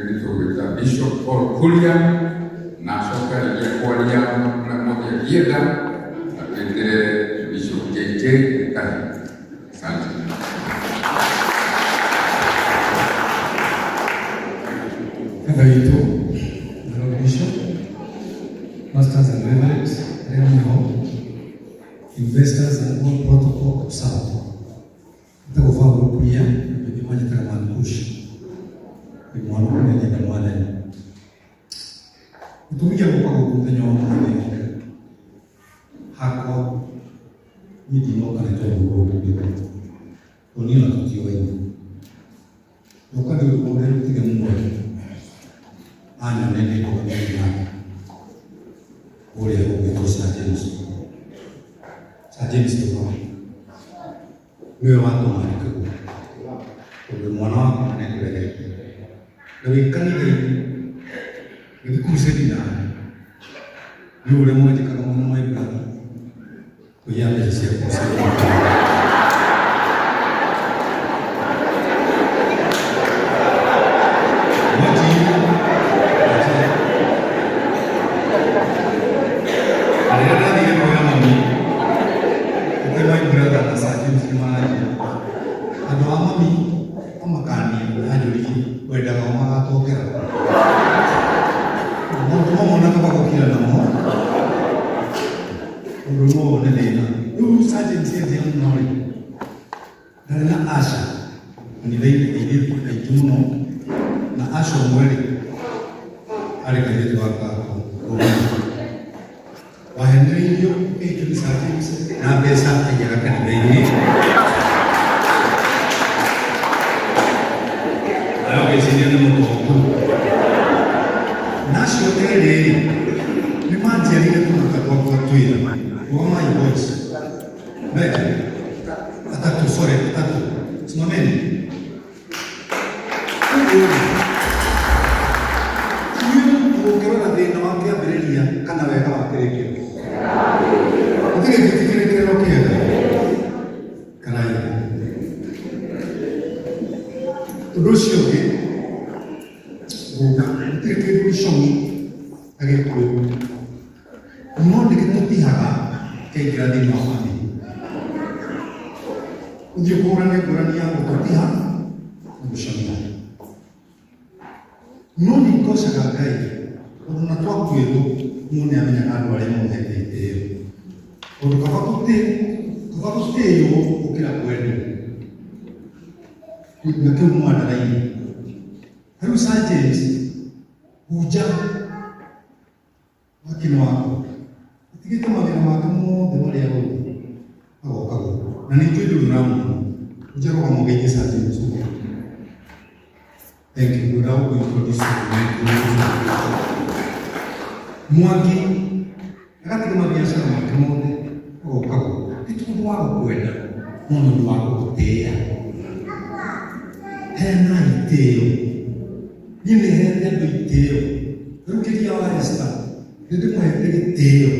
Rĩu nĩ tũgwĩta Bishop Paul Kuria na acoka rĩngĩ kwaria marĩa mothe angĩenda na twĩtĩre Bishop JJ Mũkahi. Asante. Father witũ, the Lord Bishop, Pastors and Reverends, arĩa mwĩho, investors and all protocol observed. Njĩtagwo Paul Kuria, andũ aingĩ manjĩtaga Man Kush. Ndĩ mwana ũmwe nyenda Mwathani. Gĩtũmi gĩa gũka gũkũ mũthenya wa ũmũthĩ hakwa niĩ ndinoka nĩ tondũ ũguo ũkugĩte tondũ niĩ ona tũtiũaine. Ndoka nĩ ũndũ ũrĩa gũtirĩ muoyo anyone ndĩ ndũgamĩte nake ũrĩa ũgwĩtwo Sir James. Sir James Gĩthoma nĩwe watũma njũke gũkũ tondũ mwana wakwa nĩ ndĩregete na wĩ kanitha-inĩ gĩthiĩ kũu seminarĩ nĩ ũrĩa mwanjĩkaga mũno my brother kũiya mbeca cia crusade. Mwanjĩire, mwanjĩire. Na rĩrĩa ndathire kwĩra mami, ũke my brother na Sir James nĩ maranjĩra. Andũ a mami amakanie anjũririe wendaga o magatongera. Maũndũ mamwe na kaba gũkira namo ũndũ no wone thĩna. Rĩu Sir James enjia mũno rĩ, ndarĩ na aca kanitha-inĩ airĩtu aingĩ mũno na aca ũmwe rĩ arĩ kairĩtu gaka gakwa wahenereirio ũkĩhikio nĩ Sir James na mbeca aiyaga kanitha-inĩ nawe ũgĩciria nĩ mũtongu na acio erĩ rĩ nĩ manjiarire tũgũka twakwa twĩra rũgamai boys mbele atatu sorry atatu simameni Ũguo rĩ, inyuĩ mũngĩrora thĩna wa kĩambĩrĩria kana wega wa kĩrĩkĩro gũtirĩ gĩti kĩrĩkĩrĩro kĩega karai ũndũ ũcio ũngĩ gũka gũtirĩ kĩndũ gĩcong'i ta gĩkuũ no nĩ gĩtũtihaga kĩaingĩra thĩinĩ wa bamĩrĩ ũthiĩ ũkũrane ngũrani ya gũtũtiha na gũcamia no nĩ ngocaga Ngai tondũ na twakuĩrwo mũndũ nĩ amenyaga andũ arĩa mamũhete itĩo tondũ kaba kaba gũtĩo gũkĩra kwendwo na kĩu mwandara-inĩ rĩu Sir James hunja wakino wakwa atigĩte mawĩra make mothe marĩa gũkũ agoka gũkũ na nĩ njũĩ ndũrĩ ũramuona hunja rũgama ũgeithie Sir James ũguo. Thank you. Ngwenda gũkũ introduce Mwangi agatiga mabiacara make mothe agoka gũkũ ti tondũ wa gũkwenda no nĩ ũndũ wa gũgũtĩĩa heanai itĩo niĩ nĩ hete andũ itĩo rĩu kĩria wa Esther nĩ ndĩmũhete gĩtĩo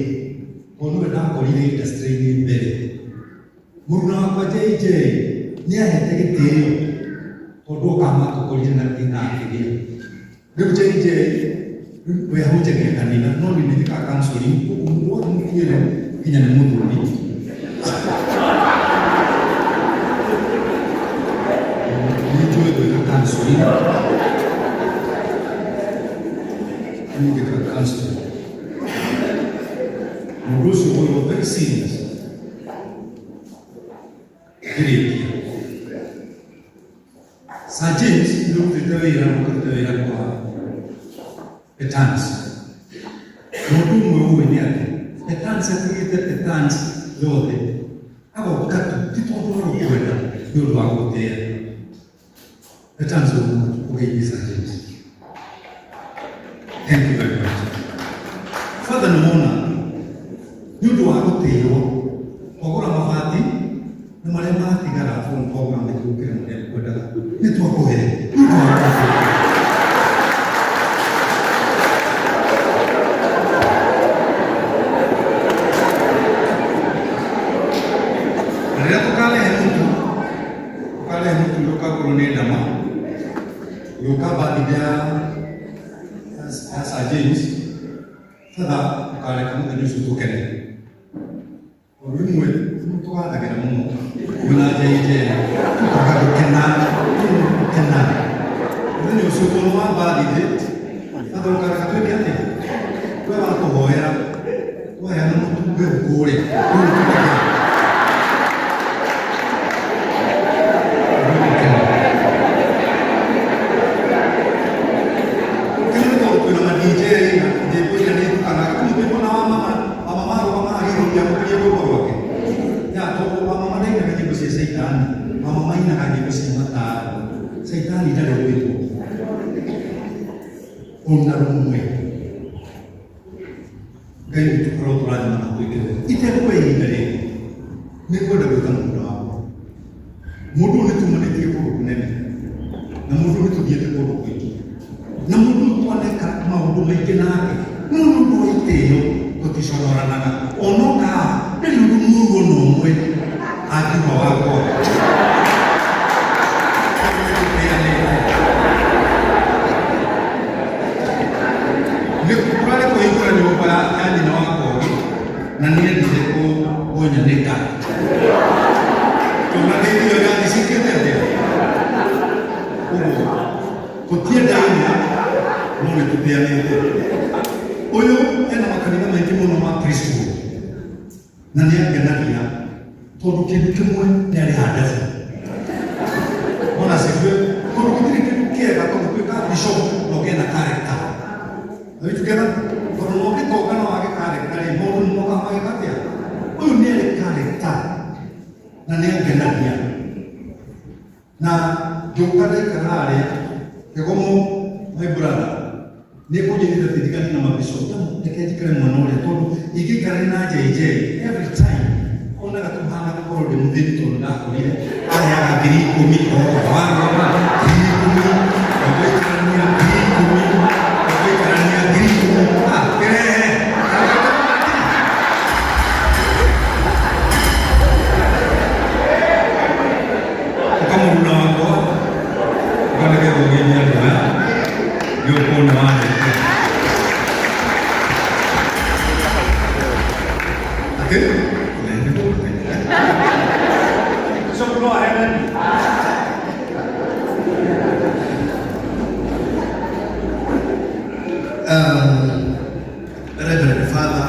tondũ nĩwe ndakorire industry-inĩ mbere mũruna wakwa JJ nĩ ahete gĩtĩo tondũ oka matũkorire na na akĩgĩa rĩu JJ we ahunjagia kanitha no nĩ njĩkaga counseling koguo mũndũ wothe mũkuĩre nginya nĩ mũthuri nĩ njũĩ gwĩka counseling nĩ njĩkaga counseling mũndũ ũcio ũyũ very serious ngĩrĩkia Sir James nĩ ũrutĩte wĩra na ũkaruta wĩra kwa Petans. Na ũndũ ũmwe ũĩ nĩ atĩ Petans atigĩte Petans yothe agoka tu ti tondũ wa gũkwenda nĩ ũndũ wa gũgũtĩĩa. Petans ũgeithie Sir James. Thank you very much. Father nĩ wona nĩ ũndũ wa gũtĩĩrwo twagũra mabati na marĩa matigara phone twagũra maingĩ gũkĩra marĩa twendaga nĩ twakũhe nĩ ũndũ wa gũtĩĩrwo. Na rĩrĩa tũkarehe mũtu ũkarehe mũtu ũrĩa ũkagũrwo nĩ ndama ũgĩũka Birthday ya Sir James father ũkareka mũthenya ũcio tũkene tondũ rĩmwe nĩtũgathagĩra mũno kwĩna JJ tũkaga gũkena gũkena mũthenya ũcio tondũ wa birthday father ũkareka twĩke atĩa we watũhoera twaheana mũtu we ũkũrĩ rĩu nĩtũkene. Kĩu nĩ tondũ twĩna ma DJ na nyĩmbo iria nĩ itukanaga. Kũu twĩna wa mama wa mama arũgama agĩrũria rwĩmbo rwake. Ya tondũ wa mama ndainaga nyĩmbo cia caitani, wa mama ainaga nyĩmbo cia mataro. Caitani ndarĩ rwĩmbo ona rũmwe. Ngai witũ arotũrathima na twĩke wega. Itekũhe ihinda rĩngĩ, nĩ ngwenda gwĩta mũgũnda wakwa. Mũndũ ũyũ nĩ tumanĩtie kũndũ kũnene na mũndũ ũyũ nĩ tũthiĩte kũndũ kũingĩ na mũndũ ũyũ twaneka maũndũ maingĩ nake no nĩ ũndũ wa itĩo tũticonoranaga onoka ndarĩ ũndũ mũũru ona ũmwe angiuga wakwa. Nĩ kũrarĩ kũhingũra nyũmba ya nyina wa Kogi na nĩendire kũnyanĩka tondũ nĩ irathi ciĩkĩte atĩa ũguo tũtiendaine no nĩ tũtĩanĩte. Ũyũ ena makanitha maingĩ mũno ma preschool na nĩ angenagia tondũ kĩndũ kĩmwe nĩ arĩ handabu ona cigue tondũ gũtirĩ kĩndũ kĩega tondũ gũtuĩka bishop na ũgĩe na character. Are we together? Tondũ no ũngĩtonga no wage character rĩ, maũndũ nĩ mokaga mageka atĩa? Ũyũ nĩ arĩ character na nĩ angenagia na ngĩũka ndaikara harĩa kĩgomo my brother nĩ kũnjĩrĩte atĩ ndigane na mabishop reke njikare mwena ũrĩa tondũ ingĩikara na JJ every time onaga tũhana gũkorwo ndĩ mũthĩni tondũ ndakorire aheaga 10,000 o warũgama 10,000 ũgaikarania 10,000 ũgaikarania 10,000 ah kĩrehe. Ũkamũruna wakwa ũkanĩgetha ũgeithie andũ aya nĩ ũkuona warĩkia atĩ. Bishop no aheane. Reverend Father,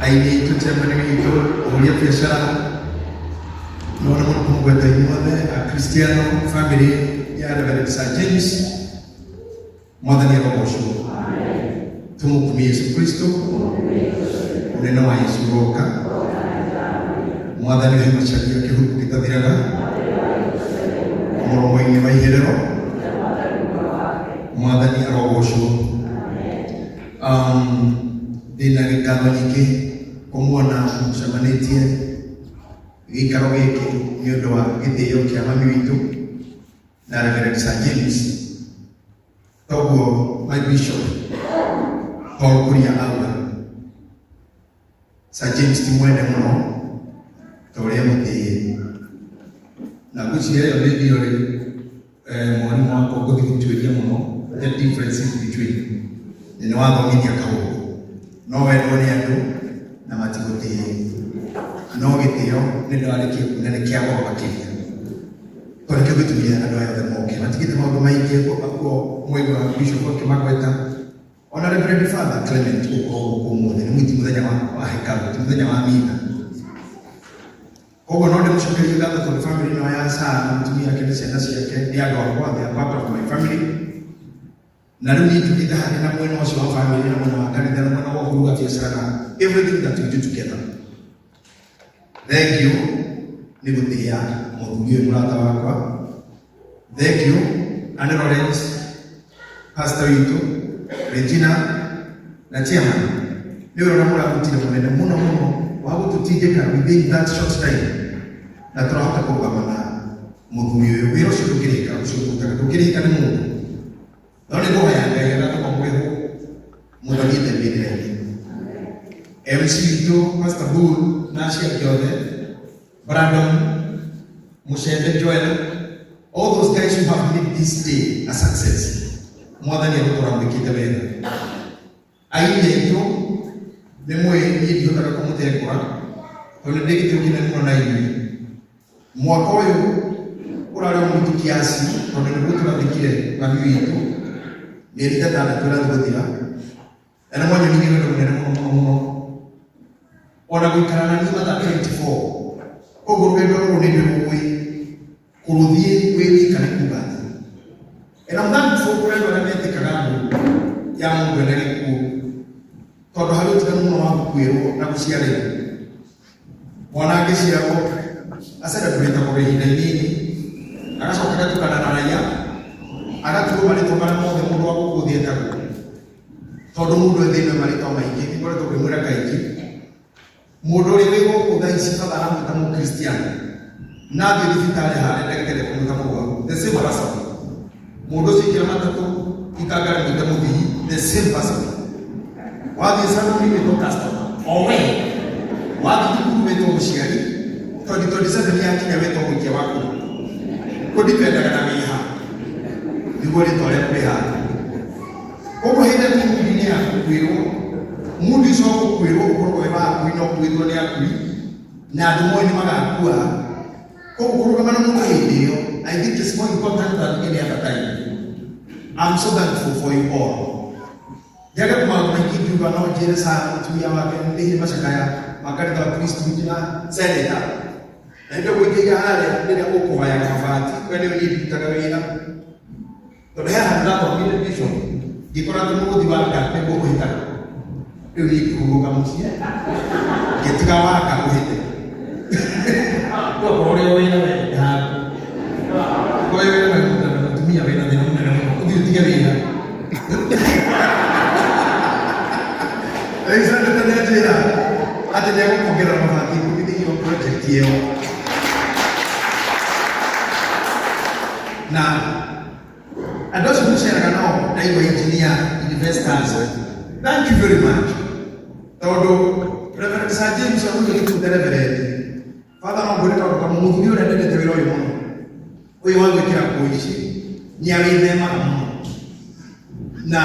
aini itũ, chairman witũ, ahũri a biacara, nona mũno kũmũgweta inyuothe Akristiano, family ya Reverend Sir James, Mwathani arogocwo. Tũmũkumie Yesu Kristo, mũnene wa Yesu ũroka. Mwathani ũhe macaria kĩhuko gĩtathiraga mũromo-inĩ wa iherero. Mwathani arogocwo. Ndĩna gĩkatho nyingĩ kũmuona mũcemanĩtie gĩikaro gĩkĩ nĩ ũndũ wa gĩtĩo kĩa mami witũ na Reverend Sir James. Toguo my bishop Paul Kuria auga, Sir James ti mwende mũno ta ũrĩa mũtĩĩ na ngwĩciria ĩyo nĩ theory mwarimũ wakwa ngũthiĩ gũtuĩria mũno the differences between nĩ nĩ wathomithia kaũndũ no wendwo nĩ andũ na matigũtĩĩ no gĩtĩo nĩ ndarĩkia kuona nĩ kĩa goro makĩria tondũ nĩkĩo gĩtũmire andũ aya othe moke matigĩte maũndũ maingĩ kuo mwaigua bishop akĩmagweta ona Reverend Father Clement gũkorwo gũkũ ũmũthĩ nĩ mũti mũthenya wa hekarũ ti mũthenya wa mitha. Koguo no ndĩmũcokerie ngatho tondũ family ĩno ya Sara na mũtumia wake na ciana ciake nĩ andũ akwa, they are part of my family na rĩu niĩ njũkĩte harĩ na mwena ũcio wa family na mwena wa kanitha na mwena wa ũhoro wa biacara na everything that we do together. Thank you nĩ gũtĩĩa mũthuri ũyũ mũrata wakwa. Thank you Anne Lawrence, pastor witũ Regina na chairman nĩ ũrĩa mũrarutire mũnene mũno mũno wa gũtũtindĩka within that short time na tũrahota kũrũgama na mũthuri ũyũ. Wĩra ũcio ndũngĩrĩka, ũcio ũrutaga ndũngĩrĩka nĩ mũndũ no nĩ ngũhoya Ngai agatũma mũrĩhwo mũthathiĩte mbĩrĩra-inĩ. MC witũ Pastor Bull na acio angĩ othe, Brandon Mushende, Joel, all those guys. Guys who have made this day a success, Mwathani egũtũra mwĩkĩte wega. Aini aitũ nĩ mũĩ niĩ ndihotaga kũmũtengũra tondũ nĩ ndĩ gĩtĩo kĩnene mũno na inyuĩ. Mwaka ũyũ ũrarĩ o mũritũ kiasi tondũ nĩguo tũrathikire mami witũ mĩeri 6 ĩrathiĩ gũthira, na nĩ mwanyonirie wendo mũnene mũno mũno mũno ona gũikara na niĩ mathaa 24. Koguo rũgendo rũrũ nĩ ndĩrũĩ kũrũthiĩ wĩ wika nĩ kuga atĩ. And I'm thankful kũrĩ andũ arĩa metĩkaga mũndũ ya mũndũ ena gĩkuũ, tondũ harĩ ũtiganu mũno wa gũkuĩrwo na gũciarĩrwo. Mwana angĩciarwo acelebrate ihinda inini, agacoka agatukana na raia, agatuo marĩtwa marĩa mothe mũndũ wa gũkũ thĩ etagwo, tondũ mũndũ e thĩinĩ marĩtwa maingĩ. Nĩngoretwo ngĩmwĩra kaingĩ, mũndũ ũrĩa wĩ gũkũ thaa ici batha aramwĩta mũkristiano, na athiĩ thibitarĩ harĩa ndagĩtarĩ ekũmwĩta mũrwaru, the same person. Mũndũ ũcio ikĩra matatũ ikangara mwĩte mũthii, the same person. Wathiĩ saluni wĩtwo customer o we, wathiĩ thukuru wĩtwo mũciari, 2027 yakinya wĩtwo mũikia wa kura. Kũdipendaga na wĩha nĩguo rĩtwa rĩaku rĩhana. Koguo hĩndĩ ĩrĩa mũndũ-inĩ ya gũkuĩrwo, mũndũ ũcio wa gũkuĩrwo ũkoragwo wĩ wa akui na ũkuĩtwo nĩ akui, na andũ moĩ nĩ magakua. Koguo kũrũgama na mũndũ hĩndĩ ĩyo, I think it's more important than any other time. I'm so thankful for you all. Ndiaga maũndũ maingĩ ingiuga, no njĩre Sara mũtumia wake thĩinĩ macakaya ma kanitha wa Kristo na seneta. Na nĩ ũguo harĩa rĩrĩa ũkũhoyaga mabati, we nĩwe niĩ ndutaga wĩra. Tondũ he handũ ndathomire bishop, ngĩkora atĩ mũgũthi wa nga nĩguo ũhĩtaga. Rĩu niĩ ngĩhurũka mũciĩ, ngĩtiga wanga ũhĩte. Twakorwo ũrĩa wĩra we handũ. Kwa hiyo wĩra na mũtumia wĩna thĩna mũnene mũno, ũthiĩ ũtige wĩra. Rĩu seneta nĩanjĩra atĩ nĩegũkuongerera mabati 10 thĩinĩ wa project ĩyo. Na andũ acio mũceraga nao ndaigua engineer investors, thank you very much, tondũ Reverend Sir James amuthĩ gĩkuĩte. Reverend Father, no ngwĩre kaũndũ kamwe, mũthuri ũrĩa ndendete wĩra ũyũ mũno, ũyũ wa gwĩkĩra nguo ici, nĩ awĩthemaga mũno, na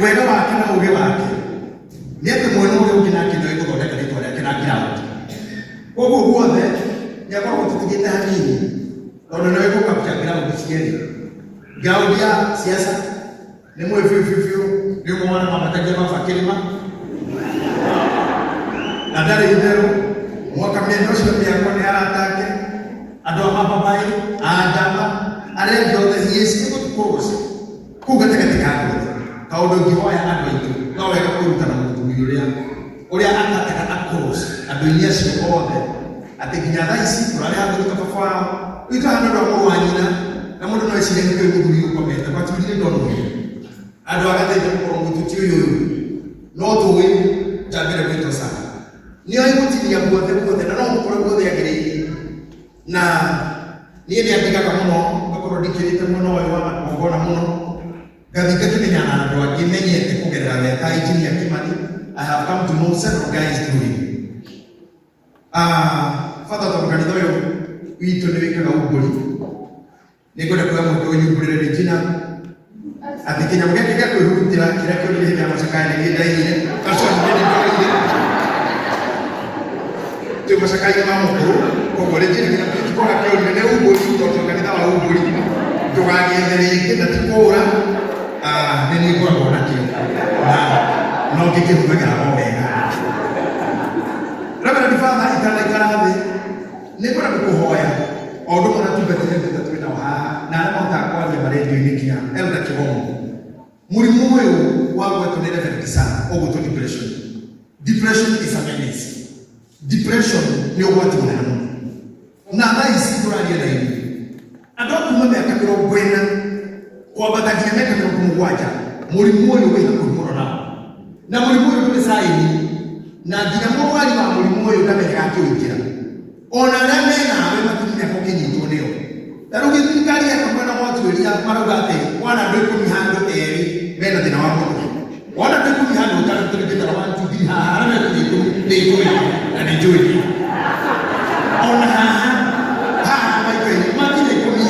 wega wake na ũgĩ wake nĩ atĩ mwena ũrĩa ũngĩ nake nĩoĩ gũthondeka rĩtwa rĩake na ground. Koguo guothe nĩ akoragwo tũtigĩte hanini, tondũ nĩoĩ gũkapcha ground cierĩ, ground ya siasa nĩ mũĩ biũ biũ biũ, nĩ ũmwe wa arĩa mambatagia baba kĩrĩma na ndarĩ itherũ mwaka mĩena ũcio mĩakwa nĩ arata ake, andũ a mababaĩ, a njamba, arĩa angĩ othe, he is able to cross kũu gatagatĩ ka andũ othe. Kaũndũ ingĩhoya andũ aitũ, no wega kwĩruta na mũthuri ũrĩa ũrĩa akataga across andũ-inĩ acio othe, atĩ nginya thaa ici tũrarĩ handũ ta baba wao rĩu tũhana ũndũ wa mũrũ wa nyina, na mũndũ no ecirie nĩ kũrĩ mũthuri ũkomete, but we really don't know him. Andũ agateithia gũkorwo mũtu ti ũyũ ũyũ no tũĩ njambĩre gwĩtwo sana nĩoĩ gũtinia guothe guothe, na no mũkore guothe agĩrĩirie. Na niĩ nĩ andigaga mũno ngakorwo ndikĩrĩte mwena ũyũ wa magongona mũno, ngathiĩ ngakĩmenyana na andũ angĩ menyete kũgerera we ta engineer Kimani. I have come to know several guys through him. Bata tondũ kanitha ũyũ witũ nĩ wĩkaga umbũri, nĩ ngwenda kuoya mweke ũyũ nyumbũrĩre Regina atĩ kĩnyamũ gĩake gĩa kwĩhurutĩra kĩrĩa kĩorire hĩndĩ ya macakaya nĩ niĩ ndaiyire. Acio nĩ nĩ ndoire twĩ macakaya ma mũkũrũ. Koguo Regina, kĩnyamũ gĩkĩ kora kĩorire nĩ umbũri, tondũ kanitha wa umbũri ndũgagĩethe rĩngĩ na ti kũũra. Nĩ niĩ ngoragwo nakĩo na no ngĩkĩhũthagĩra o wega. Reverend Father, itanaikara thĩ nĩ ngwenda gũkũhoya o ũndũ ũmwe na tungatĩre ndungata twĩ nao haha na arĩa mahotaga kwaria marendio-inĩ nginya Elder Kĩgomo. Mũrimũ ũyũ wa gwetwo nĩ Reverend sana ũgwĩtwo depression. Depression is a menace. Depression nĩ ũgwati mũnene mũno, na thaa ici tũraria na inyuĩ, andũ a kuma mĩaka 40 kwambata nginya mĩaka 70, mũrimũ ũyũ wĩ hakuhĩ mũno nao. Na mũrimũ ũyũ ndũrĩ saini, na nginya mũrwari wa mũrimũ ũyũ ndamenyaga akĩũingĩra, ona arĩa menawe matimenyaga ũkĩnyitwo nĩo. Ta rĩu thirikari ya mwena wa ũtuĩria marauga atĩ wana andũ 10 handũ erĩ mena thĩna wa mũtwe, wona andũ 10 handũ ũtarĩ tũrĩkĩtara one two three haha arĩa mekũnyitwo 10 nĩ 10, na nĩ njũĩ ona haha haha maikaire makinya 10.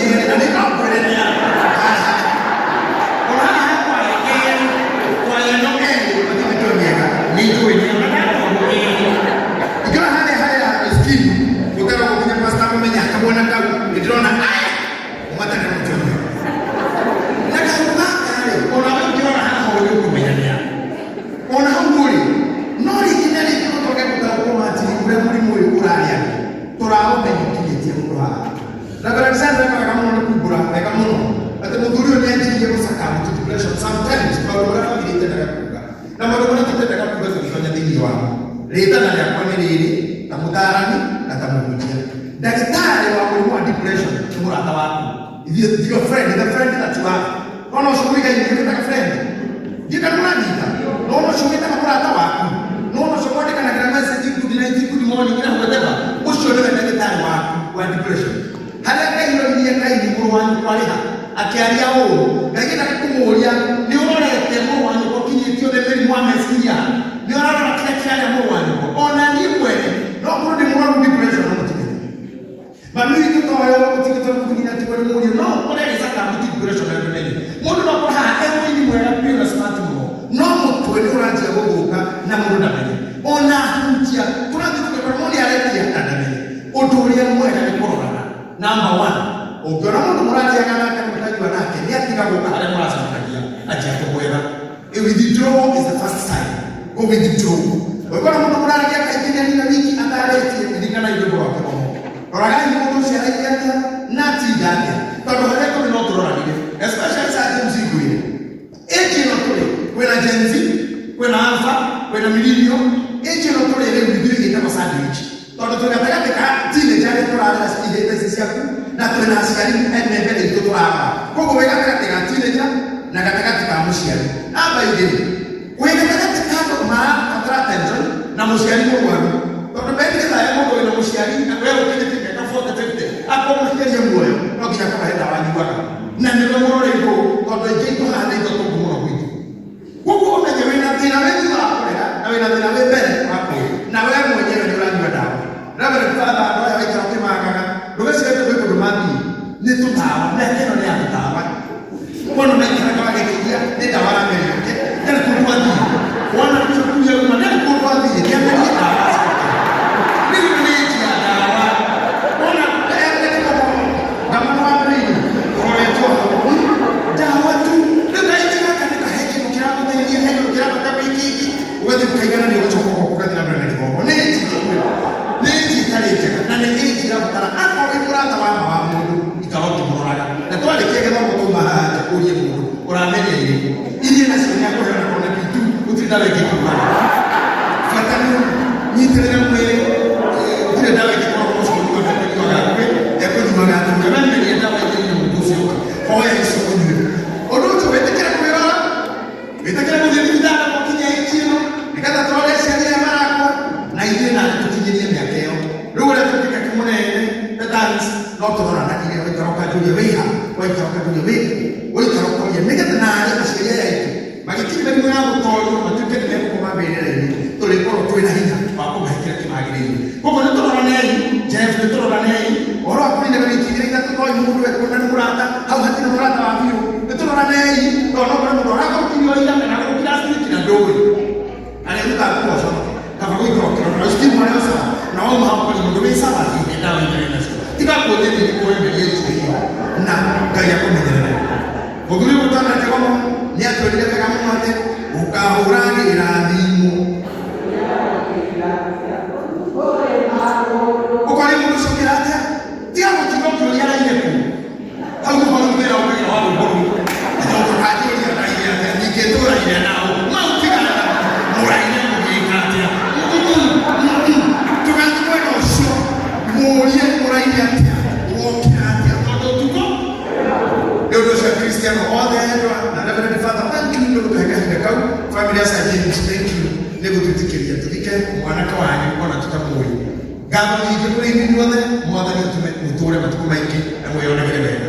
Rĩtana rĩakwa nĩ rĩrĩ ta mũtaarani na ta mũhunjia. Ndagĩtarĩ wa mũrimũ wa depression nĩ mũrata waku. Your friend, the friend that you have. No ũcio ũigaine wĩtaga friend. Ndiĩ kana mũranyita. No ũcio wĩtaga mũrata waku. No ũcio mwandĩkanagĩra message good night, good morning na whatever. Ũcio nĩwe ndagĩtarĩ waku wa depression. Harĩa Ngai oirie Kaini mũrũ wa nyũkwa arĩ ha akĩaria ũũ, Ngai endaga kũmũũria nĩ ũrorete mũrũ wa nyũkwa ũkinyĩtio nĩ mĩrimũ wa meciria, nĩ ũrarora kĩrĩa kĩrarĩa mũrũ wa nyũkwa. Ona niĩ mwene no korwo ndĩ mũrwaru depression no mũtigĩre. Mami witũ toyo ũtigĩte mũthuri atigwo nĩ mũriũ no ũkore agĩcaka mũti depression na ndũmenye. Mũndũ no akorwo haha e mũini mwega biũ na smart mũno, no mũtwe nĩ ũranjia gũthũka na mũndũ ndamenye. Ona hunjia tũrathiĩ tũgakora mũndũ nĩ aretia na ndamenye. Ũndũ ũrĩa mwega nĩ kũrorana. Number one, ũngĩona mũndũ mũrarĩaga nake mũtanyua nake nĩ atiga gũka harĩa mũracemanagia anjia kũmwetha. A withdrawal is the first sign. Go withdraw. Ũngĩona mũndũ mũrarĩria kaingĩ nĩ anina wiki atarĩtie, ririkana rwĩmbo rwake mũno. Roragai mũndũ ũcio arairie atĩa na atinda atĩa, tondũ harĩa tũrĩ no tũroranire, especially saa James ngwĩre. Age ĩno tũrĩ, kwĩna Gen Z, kwĩna Alpha, kwĩna millennial. Age ĩno tũrĩ rĩu ithuĩ ĩtagwo sandwich. Tondũ twĩ gatagatĩ ka teenager arĩa tũrarera ihĩndĩ ici ciaku na twĩna aciari me mbere itũ tũrarora. Koguo wĩ gatagatĩ ga teenager na gatagatĩ ka mũciari. Namba igĩrĩ, wĩ gatagatĩ ka andũ marabatara attention na mũciari mũrwaru. Tondũ mendigĩthaga mũndũ wĩna mũciari na we ũkinyĩtie mĩaka 40 50 akomũhinyĩria muoyo no nginya akorwo he ndawa anyuaga. Na nĩwe mũrore igũrũ tondũ aingĩ aitũ haha nĩ itũ tũngũ mũno gwitũ. Koguo ũmenye wĩna thĩna wĩ thutha wa kũrera na wĩna thĩna wĩ mbere wa kũrera na we mwenyewe nĩ ũranyua ndawa. Reverend Father andũ aya waikara ũkĩmangaga ndũgecirie kwĩ kũndũ mathiĩ nĩ tũtawa, mĩaka ĩno nĩ ya tũtawa. Wona maikaraga magĩkĩria nĩ ndawa arameria oke ndarĩ kũndũ athiĩ. Wona Bishop Kuria auma ndarĩ kũndũ athiĩ nĩ amerie ndawa ciake. Rĩu nĩ njia ndawa. Wona ngama nĩ wambĩrĩirie ũroretwo hau ndawa tu. Rĩu kaingĩ gaka nĩ kahe kĩndũ kĩramũteithia, he kĩndũ kĩrabata wiki ũgathiĩ ũkaiganania ũgacoka ũgoka ũgathiĩ na mbere na gĩthomo. Nĩ njia nĩ njia ĩtarĩ njega na nĩ ĩji ĩrabatara akorwo wĩ mũrata wa ma wa mũndũ ikara ũkĩmũroraga. Na twarĩkia gĩthomo twauma haha nja ũrie mũndũ ũrameria irĩkũ. Iria nacio nĩ akũheana kona bitu gũtirĩ ndawa ĩngĩ kumaga. Bata nĩ nyitĩrĩra mwĩrĩ, gũtirĩ ndawa ĩngĩ korwo ũcio ũnyuaga ekũnyuaga hakuhĩ, ekũnyuaga atũre. We meria ndawa ingĩ nginya mũndũ ũcio ũngĩ. Hoya icio ũnyue. Ũndũ ũcio wĩtĩkĩre kwĩrora, wĩtĩkĩre gũthiĩ thibitarĩ gũkinyia ĩji ĩno nĩgetha tũrore aciari aya marakũra na ithuĩ nathi tũkinyĩrie mĩaka ĩyo. Rĩu ũrĩa tũngĩka kĩmũnene Petans no tũroranagire waikara ũkanjũria wĩha, waikara ũkanjũria wĩkũ, waikara ũkoria nĩgetha narĩ aciari aya aitũ magĩkinya mĩrimũ ya gũtorio matuĩke nĩ megũkoma mbĩrĩra-inĩ tũrĩkorwo twĩna hinya wa kũmahe kĩrĩa kĩmagĩrĩire. Koguo nĩ tũroranei, Jeff nĩ tũroranei ũhoro wa kũrinda wiki igĩrĩ ithatũ toĩ mũndũ ekuona nĩ mũrata hau hatirĩ mũrata wa biũ. Nĩ tũroranei tondũ no ũkore mũndũ aragũrũkirio ira kana agũrũkire last week na ndũĩ. Arĩa ũgakuwa ũconoke kaba gũikara ũkĩrora ũcio mwana sawa na wauma hau kũrĩ mũndũ wĩ sawa hihi ndawa iria wĩ nacio tiga kuonyeria nĩ kũenderia njĩra ĩyo na Ngai akũmenyerere. Mũthuri ũgũtana kĩgomo nĩ atwĩrire wega mũno atĩ ũkahũragĩra thimũ ũkoria mũndũ ũcio ũkĩra atĩa tiga gũtinda ũkĩũria araire kũ hau nĩho rĩu wĩra ũkagĩra wa rwĩmbo rũu tondũ kanjũria araire atĩa ningĩ tũraire nao mau tigana mũraire mũgĩka atĩa tũgathiĩ mwena ũcio mũrie mũraire atĩa wokĩra atĩa tondũ ũtukũ nĩ ũndũ ũcio Kristiano othe endwa na Reverend Father thank you nĩ gũtũhe kahinda kau family ya Sir James thank you nĩ gũtwĩtĩkĩria tũthike mwanake wanyu ona tũtamũĩ. Ngatho nyingĩ kũrĩ inyuĩ inyuothe Mwathani atũme mũtũre matukũ maingĩ na mwĩyonagĩre wega.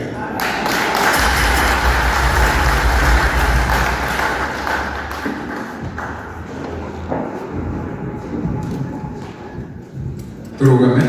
Tũrũgame.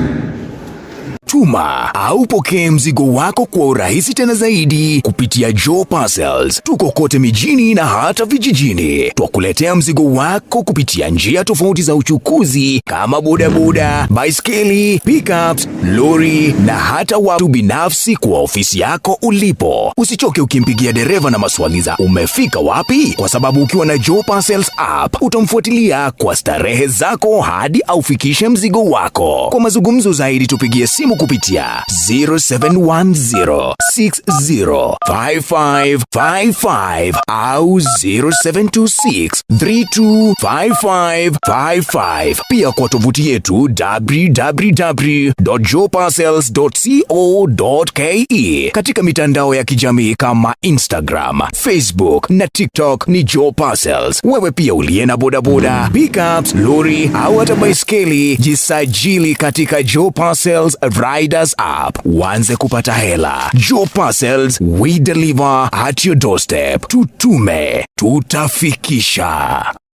Tuma au pokee mzigo wako kwa urahisi tena zaidi kupitia Joe Parcels. Tuko kote mijini na hata vijijini. Twakuletea mzigo wako kupitia njia tofauti za uchukuzi kama bodaboda, baiskeli, pickups, lori na hata watu binafsi kwa ofisi yako ulipo. Usichoke ukimpigia dereva na maswali za umefika wapi, kwa sababu ukiwa na Joe Parcels app utamfuatilia kwa starehe zako hadi aufikishe mzigo wako. Kwa mazungumzo zaidi tupigie simu kupitia kupitia 0710605555 au 0726325555, pia kwa tovuti yetu www.joeparcels.co.ke. Katika mitandao ya kijamii kama Instagram, Facebook na TikTok ni Joe Parcels. Wewe pia uliye na bodaboda, pickups, lori au hata baiskeli, jisajili katika Joe Parcels Riders app uanze kupata hela. Joe Parcels, we deliver at your doorstep. Tutume, tutafikisha.